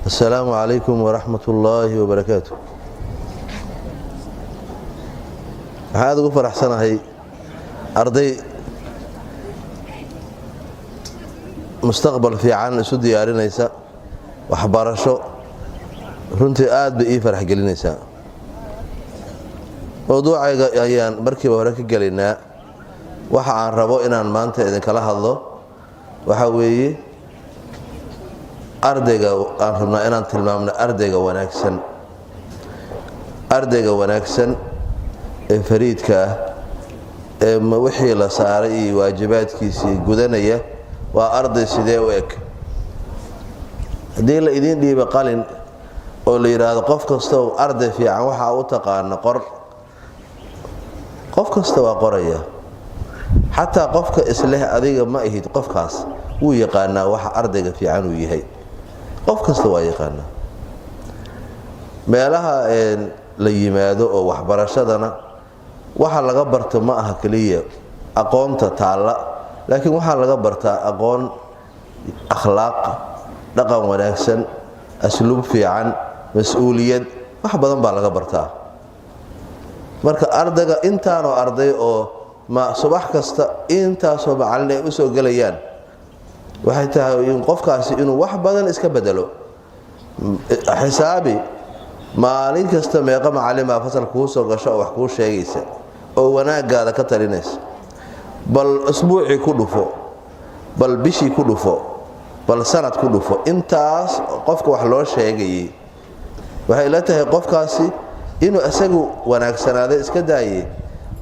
السلام عليكم ورحمة الله وبركاته. Waxaan aad ugu faraxsanahay arday mustaqbal fiican isu diyaarinaysa waxbarasho. Runtii aad bay ii farax gelinaysaa. Mowduucayga ayaan markiiba hore ka gelaynaa. Waxa aan rabo inaan maanta idinkala hadlo waxaa weeye ardayga aan rabnaa inaan tilmaamno, ardayga wanaagsan, ardayga wanaagsan ee fariidka ah ee wixii la saaray iyo waajibaadkiisii gudanaya waa arday sidee u eg? Haddii la idiin dhiibo qalin oo la yidhaahdo qof kastoo arday fiican waxaa u taqaana qor, qof kasta waa qoraya. Xataa qofka isleh adiga ma ihid qofkaas wuu yaqaanaa waxa ardayga fiican uu yahay. Qof kasta waa yaqaanaa. Meelaha la yimaado oo waxbarashadana waxa laga barto ma aha keliya aqoonta taalla, laakiin waxaa laga bartaa aqoon, akhlaaq, dhaqan wanaagsan, asluub fiican, mas-uuliyad, wax badan baa laga bartaa. Marka ardayga intaanoo arday oo ma subax kasta intaasoo macallin ay usoo gelayaan, waxay tahay in qofkaasi inuu wax badan iska bedelo. Xisaabi maalin kasta meeqa macallin baa fasal kuu soo gasho oo wax kuu sheegaysa oo wanaagaada ka talinaysa. Bal usbuucii ku dhufo, bal bishii ku dhufo, bal sanad ku dhufo intaas qofka wax loo sheegayay. Waxay la tahay qofkaasi inuu isagu wanaagsanaaday iska daayey,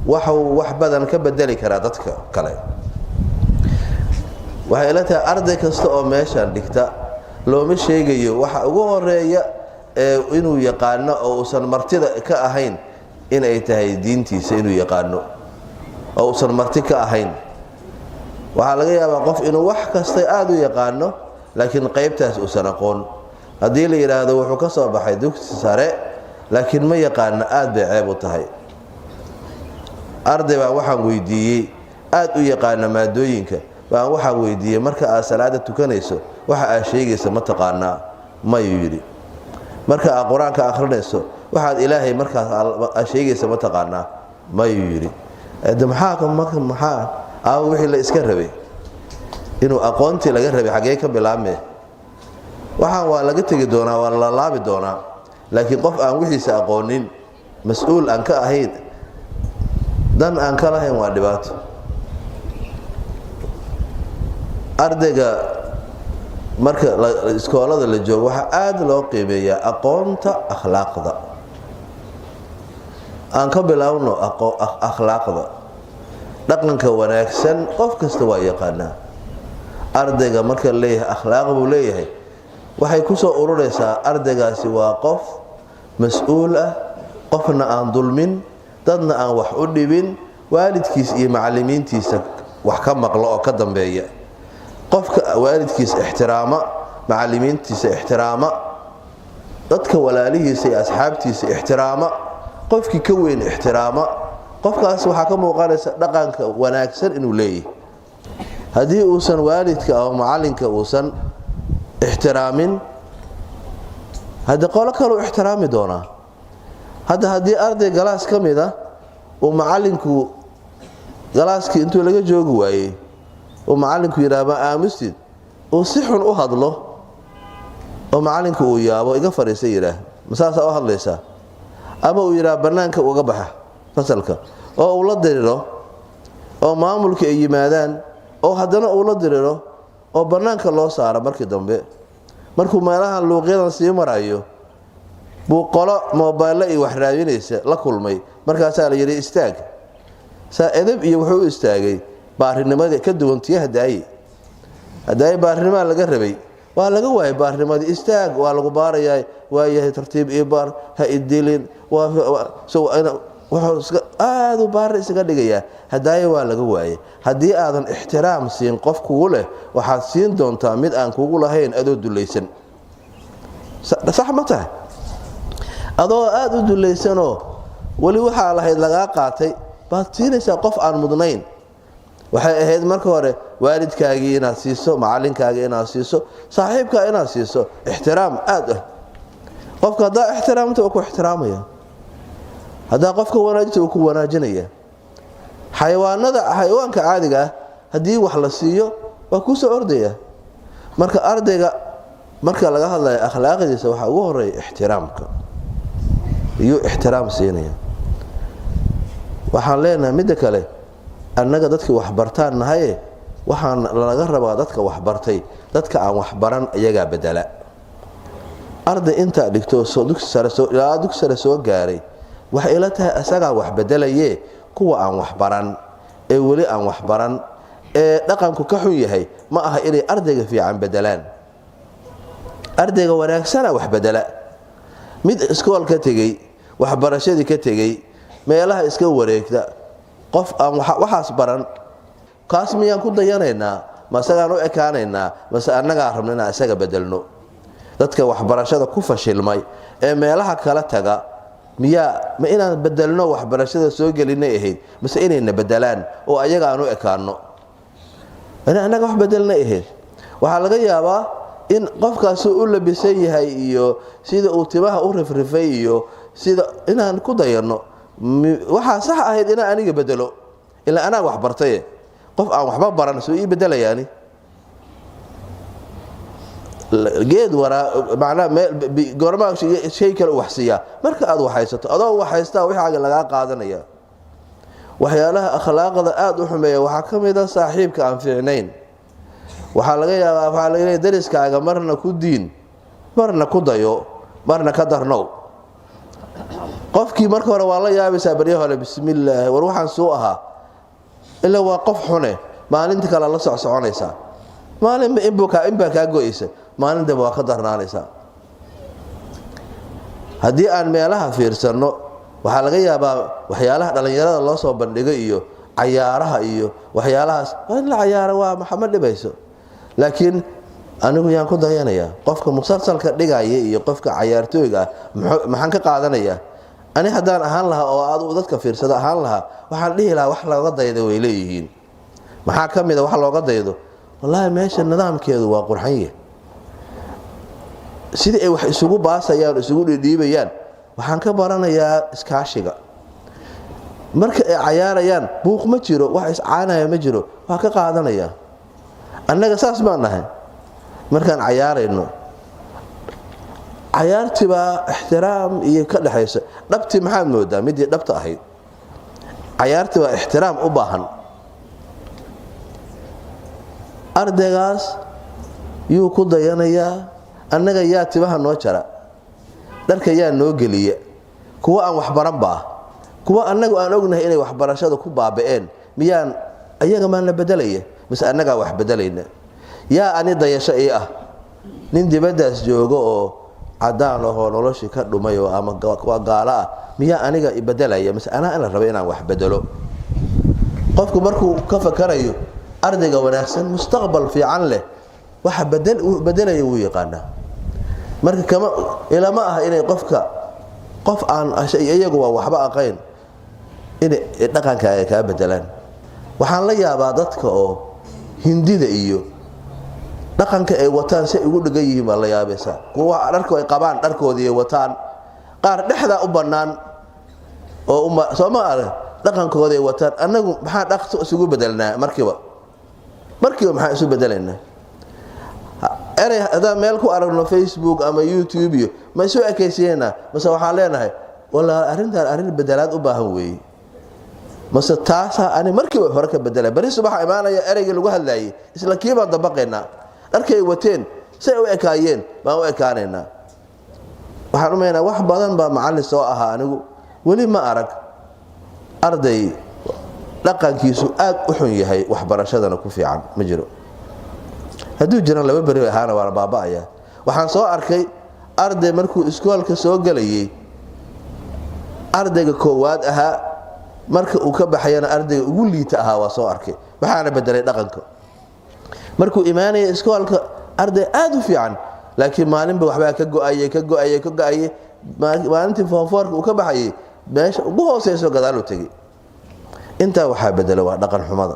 waxuu wax badan ka bedeli karaa dadka kale. Waxay la tahay arday kasta oo meeshan dhigta looma sheegayo waxa ugu horeeya ee inuu yaqaano oo uusan martida ka ahayn inay tahay diintiisa inuu yaqaano oo uusan marti ka ahayn. Waxaa laga yaabaa qof inuu wax kasta aada u yaqaano, laakiin qaybtaas uusan aqoon. Haddii la yidhaahdo wuxuu ka soo baxay dugsi sare laakiin ma yaqaano, aada bay ceeb u tahay. Arday baa waxaan weydiiyey aada u yaqaana maadooyinka baan waxaan weydiiyey, marka aad salaada tukanayso waxa aad sheegaysa ma taqaanaa? Mayuu yidhi. Marka aad qur-aanka akhrinayso waxaad Ilaahay markaas aad sheegaysa ma taqaanaa? Mayuu yidhi. De maxaa aawa wixii la iska rabay inuu aqoontii laga rabay xaggee ka bilaabme? Waxaan waa laga tegi doonaa, waa la laabi doonaa, laakiin qof aan wixiisa aqoonin, mas-uul aan ka ahayn, dan aan ka lahayn, waa dhibaato. Ardayga marka iskoolada la joogo waxaa aada loo qiimeeyaa aqoonta, akhlaaqda. Aan ka bilaabno akhlaaqda, dhaqanka wanaagsan. Qof kasta waa yaqaanaa. Ardayga marka leeyahay akhlaaq buu leeyahay, waxay ku soo ururaysaa ardaygaasi waa qof mas-uul ah, qofna aan dulmin, dadna aan wax u dhibin, waalidkiis iyo macalimiintiisa wax ka maqlo oo ka dambeeya. Qofka waalidkiisa ixtiraama, macalimiintiisa ixtiraama, dadka walaalihiisa iyo asxaabtiisa ixtiraama, qofkii ka weyn ixtiraama, qofkaas waxaa ka muuqanaysa dhaqanka wanaagsan inuu leeyahay. Haddii uusan waalidka ama macalinka uusan ixtiraamin, haddii qolo kaleu ixtiraami doonaa. Hadda haddii arday galaas ka mid a uu macalinku galaaskii intuu laga joogi waayey uu macalinku yidhaah ma aamustid, uu si xun u hadlo oo macalinku uu yaabo, iga fadhiista yidhaah, masaasaa u hadlaysaa? Ama uu yidhaah bannaanka uga baxa fasalka, oo uu la diriro, oo maamulka ay yimaadaan, oo haddana uu la diriro, oo bannaanka loo saaro, markii dambe markuu meelahan luuqyadan sii marayo buu qolo moobayllo iyo wax raadinaysa la kulmay. Markaasaa la yidhi istaag. Saa edeb iyo wuxuu u istaagay baarinimadii ka duwan tii hadaaye. Hadaaye baarinimaa laga rabay, waa laga waayay baarinimadii. Istaag, waa lagu baarayaa. Waayahay, tartiib io baar, ha idilin. Wuxuu aada u baari isaga dhigayaa. Hadaaye waa laga waayay. Haddii aadan ixtiraam siin qof kugu leh, waxaad siin doontaa mid aan kugu lahayn adoo dulaysan. Sax ma tahay? Adoo aada u dulaysanoo weli waxaa lahayd lagaa qaatay baad siinaysaa qof aan mudnayn. Waxay ahayd marka hore waalidkaagii inaad siiso, macalinkaagii inaad siiso, saaxiibkaa inaad siiso ixtiraam aad ah. Qofka haddaa ixtiraamta, uu ku ixtiraamaya. Haddaa qofka wanaajinta, uu ku wanaajinaya. Xayawaanada, xayawaanka caadiga ah, haddii wax la siiyo waa kuusoo ordaya. Marka ardayga marka laga hadlayo akhlaaqdiisa, waxaa ugu horeeya ixtiraamka. Iyuu ixtiraam siinaya. Waxaan leenahay midda kale, annaga dadkii waxbartaan nahaye, waxaan laga rabaa dadka waxbartay, dadka aan waxbaran iyagaa bedela. Arday intaa dhigto ilaa dugsi sare soo gaaray, waxay ila tahay isagaa wax bedelaye. Kuwa aan waxbaran ee weli aan waxbaran ee dhaqanku ka xun yahay, ma aha inay ardayga fiican bedelaan. Ardayga wanaagsana wax bedela. Mid iskool ka tegey, waxbarashadii ka tegey, meelaha iska wareegta, qof aan waxaas baran, kaas miyaan ku dayanaynaa? Ma isagaan u ekaanaynaa, mase annagaa rabna inaan isaga bedelno? Dadka waxbarashada ku fashilmay ee meelaha kala taga, miyaa ma inaan bedelno, waxbarashada soo gelinay ahayd, mase inayna bedelaan oo ayaga aan u ekaano? In annaga wax bedelnay ahayd. Waxaa laga yaabaa in qofkaasi u labisan yahay iyo sida uu timaha u rifrifay iyo sida inaan ku dayanno. Waxaa sax ahayd inaan aniga bedelo, ilaa anaa wax bartaye. Qof aan waxba baran soo ii bedelayaani? Geed waraa macnaa goormaa shay kale u waxsiiyaa? Marka aad waxaysato. Adoo waxhaystaa wixaaga lagaa qaadanaya. Waxyaalaha akhlaaqda aada u xumeeya waxaa ka mid a saaxiibka aan fiicnayn. Waxaa laga yaabaa, waxaa laga leeya, dariskaaga marna ku diin, marna ku dayo, marna ka darnow. Qofkii marka hore waa la yaabaysaa, barya hore, bismillaahi, war waxaan suu ahaa, ilaa waa qof xune. Maalinta kale la socsoconaysaa, maalinba inbaa kaa go-aysa, maalin dambe waa ka darnaanaysaa. Haddii aan meelaha fiirsanno, waxaa laga yaabaa waxyaalaha dhallinyarada loo soo bandhigo iyo cayaaraha iyo waxyaalahaas, in la cayaaro waa ma dhibayso, laakiin anigu yaan ku dayanayaa? Qofka musalsalka dhigaya iyo qofka cayaartooyga ah maxaan ka qaadanayaa? Ani haddaan ahaan lahaa oo aad dadka fiirsado ahaan lahaa, waxaan dhihi lahaa wax looga daydo way leeyihiin. Maxaa ka mid a wax looga daydo? Wallaahi, meesha nidaamkeedu waa qurxan yahay, sidii ay wax isugu baasayaan, isugu dhidhiibayaan. Waxaan ka baranayaa iskaashiga. Marka ay cayaarayaan buuq ma jiro, wax iscaanaya ma jiro. Waa ka qaadanayaa. Annaga saas baan nahay. Markaan cayaarayno, cayaartii baa ixtiraam iyo ka dhexaysa. Dhabtii maxaad moodaa midii dhabta ahayd? Cayaartii baa ixtiraam u baahan. Ardaygaas yuu ku dayanayaa? Annaga yaa timaha noo jara, dharka yaa noo geliya? Kuwa aan waxbaran ba ah, kuwa annagu aan ognahay inay waxbarashada ku baaba'een, miyaan ayaga maan la bedelaya, mise annagaa wax bedelayna? Yaa ani dayasho ii ah? Nin dibaddaas joogo oo cadaan ahoo noloshii ka dhumay oo ama waa gaalo ah, miyaa aniga ibedelaya, mise anaa in la rabo inaan wax bedelo? Qofku markuu ka fakarayo ardayga wanaagsan, mustaqbal fiican leh, waxa bedelaya wuu yaqaanaa. Marka kama ilama ah inay qofka, qof aan iyagu waa waxba aqayn, inay dhaqankaaga kaa bedelaan. Waxaan la yaabaa dadka oo Hindida iyo dhaqanka ay wataan si ay ugu dhegan yihiin baa la yaabaysaa. Kuwa dharku ay qabaan, dharkoodii ay wataan, qaar dhexdaa u bannaan oo soo ma arag, dhaqankooda ay wataan. Annagu maxaa dhaqso isugu bedelnaa? Markiiba markiiba maxaa isu bedelaynaa? Erey haddaan meel ku aragno, Facebook ama YouTube iyo, ma isu ekaysiinaynaa, mase waxaan leenahay, "Walaa, arrintan arrin bedelaad u baahan weeye"? Mase taasaa ani markiiba hore ka bedela, beri subaxa imaanaya ereygii lagu hadlaayay, isla kii baan dabaqaynaa. Dharkay wateen say u ekaayeen baan u ekaanaynaa. Waxaan umaynaa wax badan baa macallin soo ahaa anigu, weli ma arag arday dhaqankiisu aad u xun yahay, waxbarashadana ku fiican, ma jiro. Hadduu jiran, laba beri ahaana waana baaba'aya. Waxaan soo arkay arday markuu iskoolka soo gelayay ardayga koowaad ahaa, marka uu ka baxayana ardayga ugu liita ahaa waa soo arkay. Waxaana bedelay dhaqanka. Markuu imaanaya iskoolka arday aada u fiican, laakiin maalinba waxbaa ka go-ayay, ka go-ayay, ka go-ayay. Maalintii form four-ka uu ka baxayay, meesha ugu hooseyso gadaaluu tegey. Intaa waxaa bedela waa dhaqan xumada.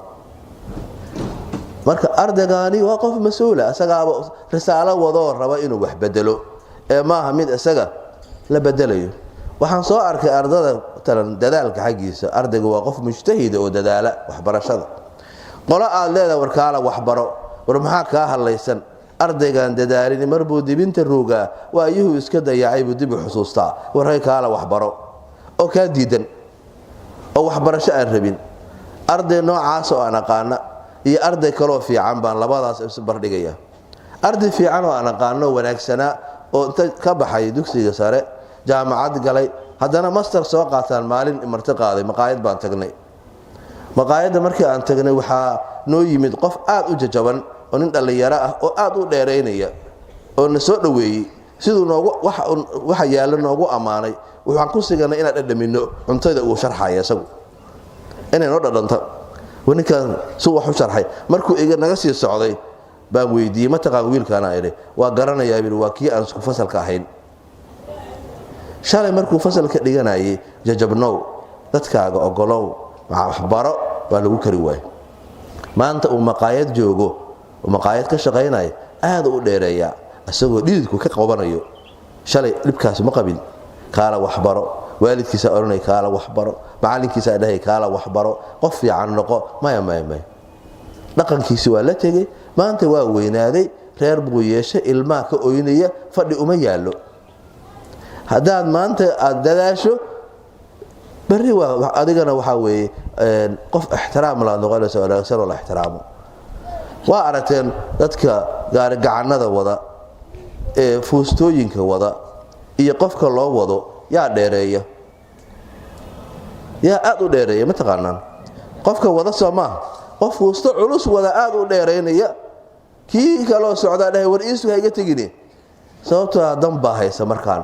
Marka ardaygaani waa qof mas-uula, isagaaba risaalo wadoo raba inuu wax bedelo, ee maaha mid isaga la bedelayo. Waxaan soo arkay ardada talan dadaalka xaggiisa. Ardaygu waa qof mujtahida oo dadaala waxbarashada. Qolo aad leedahay warkaala waxbaro, war maxaa kaa hadlaysan? Ardaygan dadaalin marbuu dibinta ruugaa, waayuhuu iska dayacay buu dib u xusuustaa. Warhay kaala waxbaro oo kaa diidan oo waxbarasho aan rabin. Arday noocaas oo aan aqaana iyo arday kaloo fiican baan labadaas isbardhigaya. Arday fiican oo aan aqaano, wanaagsanaa, oo inta ka baxay dugsiga sare jaamacad galay, haddana master soo qaataan, maalin marti qaaday. Maqaayad baan tagnay. Maqaayadda markii aan tagnay waxaa noo yimid qof aada u jajaban oo nin dhallinyaro ah oo aada u dheeraynaya oo na soo dhoweeyey. Siduu noogu waxa yaallo noogu ammaanay, waxaan ku siganay inaan dhadhamino cuntada uu sharxaya isagu, inay noo dhadhanto. Ninkan su wax u sharxay markuu iga naga sii socday baan weydiiyey, ma taqaan wiilkaana? Idhi, waa garanayaa bui, waa kii aan isku fasalka ahayn shalay markuu fasalka dhiganayay. Jajabnow, dadkaaga ogolow, waxbaro waa lagu kari waayo. Maanta uu maqaayad joogo oo maqaayad ka shaqaynaya, aada u dheereeyaa isagoo dhididku ka qabanayo. Shalay dhibkaas ma qabin. Kaala waxbaro, waalidkiisaa odhanay, kaala waxbaro, macalinkiisaa dhahay, kaala waxbaro, qof fiican noqo. Maya, maya, maya, dhaqankiisi waa la tegey. Maanta waa weynaaday, reer buu yeeshay, ilmaha ka oynaya, fadhi uma yaallo. Haddaad maanta aada dadaasho, berri waa adigana waxaa weeye qof ixtiraam laad noqonaysa, wanaagsan oo la ixtiraamo. Waa aragteen dadka gaarigacannada wada ee fuustooyinka wada iyo qofka loo wado, yaa dheereeya? Yaa aada u dheereeya? Ma taqaanaan? Qofka wada soo maaha? Qof fuusto culus wada aada u dheeraynaya, kii kaloo socdaa dhahay, war iisu ha iga tegine. Sababtoa dan baa haysa. Markaan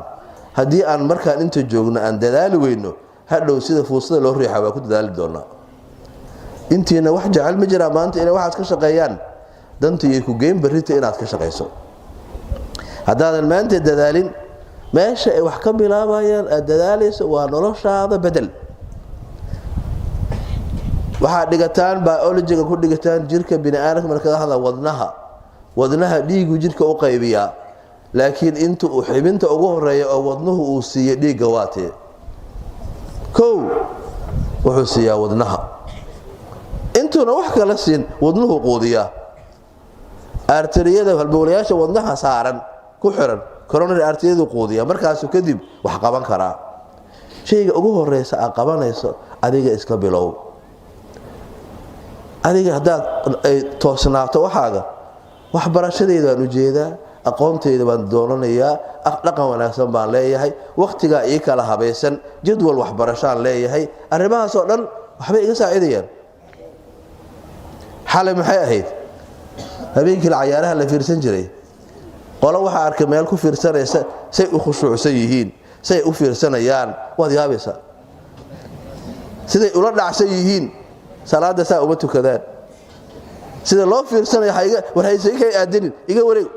haddii aan markaan inta joogno aan dadaali weyno, hadhow sida fuustada loo riixa waa ku dadaali doonaa. Intiina wax jecel ma jiraa maanta inay waxaad ka shaqeeyaan? Dantayay ku geyn berrita inaad ka shaqayso haddaadan maanta dadaalin. Meesha ay wax ka bilaabayaan aad dadaalayso waa noloshaada bedel. Waxaad dhigataan biologyga ku dhigataan jirka bini aadamka markaga hadla wadnaha. Wadnaha dhiigu jirka u qaybiyaa, laakiin inta uu xibinta ugu horeeya oo wadnuhu uu siiyo dhiigga waatee? Kow wuxuu siiyaa wadnaha. Intuuna wax kala siin wadnuhu quudiyaa. Arteryada, halbowlayaasha wadnaha saaran ku xiran, coronary arteryadu quudiya. Markaasu kadib wax qaban karaa. Shayga ugu horeysa aad qabanayso adiga iska bilow. Adiga haddaad ay toosnaato, waxaaga waxbarashadayda baan ujeedaa, aqoontayda baan doonanayaa, dhaqan wanaagsan baan leeyahay, wakhtigaa ii kala habaysan, jadwal waxbarashaan leeyahay, arrimahaasoo dhan waxbay iga saacidayaan. Xalay maxay ahayd habeenkii la cayaaraha la fiirsan jiray? Qolo waxaa arkay meel ku fiirsanaysa, say u khushuucsan yihiin, say u fiirsanayaan, waad yaabaysaa siday ula dhacsan yihiin. Salaada saa uma tukadaan sida loo fiirsanaya. War hayse ikay aadanin, iga wareeg.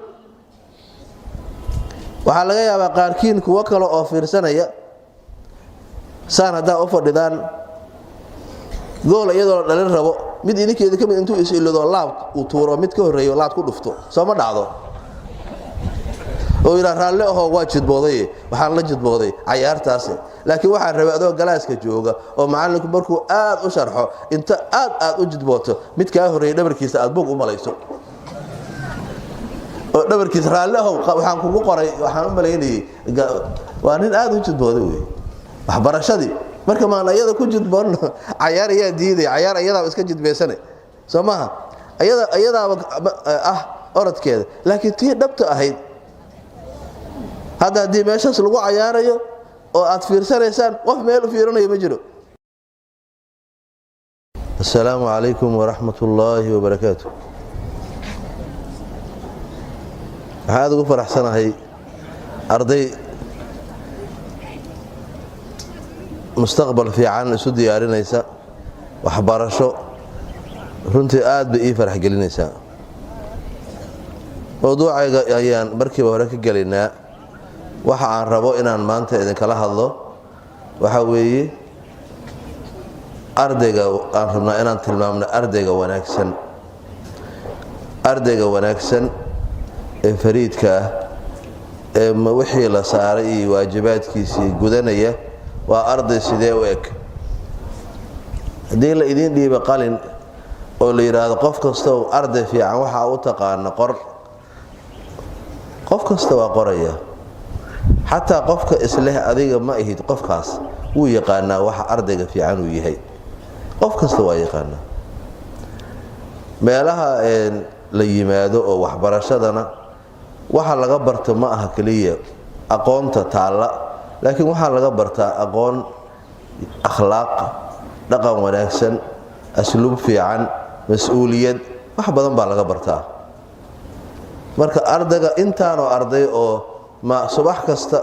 Waxaa laga yaabaa qaarkiin kuwo kale oo fiirsanaya saan haddaa u fadhidaan, gool iyadoo la dhalin rabo, mid idinkeeda ka mid intuu is-ilado laab uu tuuro, mid ka horreeyo laad ku dhufto. Soo ma dhacdo oo yidhaa, raalle ahoo, waa jidbooday, waxaan la jidbooday cayaartaasi? Laakiin waxaan rabay adoo galaaska jooga oo macallinku markuu aad u sharxo, inta aad aad u jidbooto, mid kaa horreeyay dhabarkiisa aad bog u malayso oo dhabarkiisa, raalle ahow, waxaan kugu qoray, waxaan u malaynayay. Waa nin aad u jidbooday wey. Waxbarashadii marka maan ayada ku jidboonno? Cayaar ayaa diiday? Cayaar ayadaaba iska jidbaysane, soo maaha? Ayada ayadaaba ah orodkeeda. Laakiin tii dhabta ahayd hadda haddii meeshaas lagu cayaarayo oo aad fiirsanaysaan, qof meel u fiiranayo ma jiro. Assalaamu calaykum waraxmat ullaahi wabarakaatu. Waxaan aada ugu faraxsanahay arday mustaqbal fiican isu diyaarinaysa waxbarasho. Runtii aad bay ii farax gelinaysaa. Mowduucayga ayaan markiiba hore ka gelaynaa. Waxa aan rabo inaan maanta idinkala hadlo waxaa weeye ardayga aan rabnaa inaan tilmaamno, ardayga wanaagsan. Ardayga wanaagsan ee fariidka ah ee wixii la saaray iyo waajibaadkiisii gudanaya waa arday sidee u eg? Haddii la idiin dhiiba qalin oo la yidhaahdo, "Qof kastow, arday fiican waxaa u taqaana qor," qof kasta waa qoraya. Xataa qofka isleh adiga ma ihid qofkaas, wuu yaqaanaa waxa ardayga fiican uu yahay. Qof kasta waa yaqaanaa. Meelaha la yimaado oo waxbarashadana waxa laga barto ma aha keliya aqoonta taalla, laakiin waxaa laga bartaa aqoon, akhlaaq, dhaqan wanaagsan, asluub fiican, mas-uuliyad, wax badan baa laga bartaa. Marka ardayga intaanoo arday oo ma subax kasta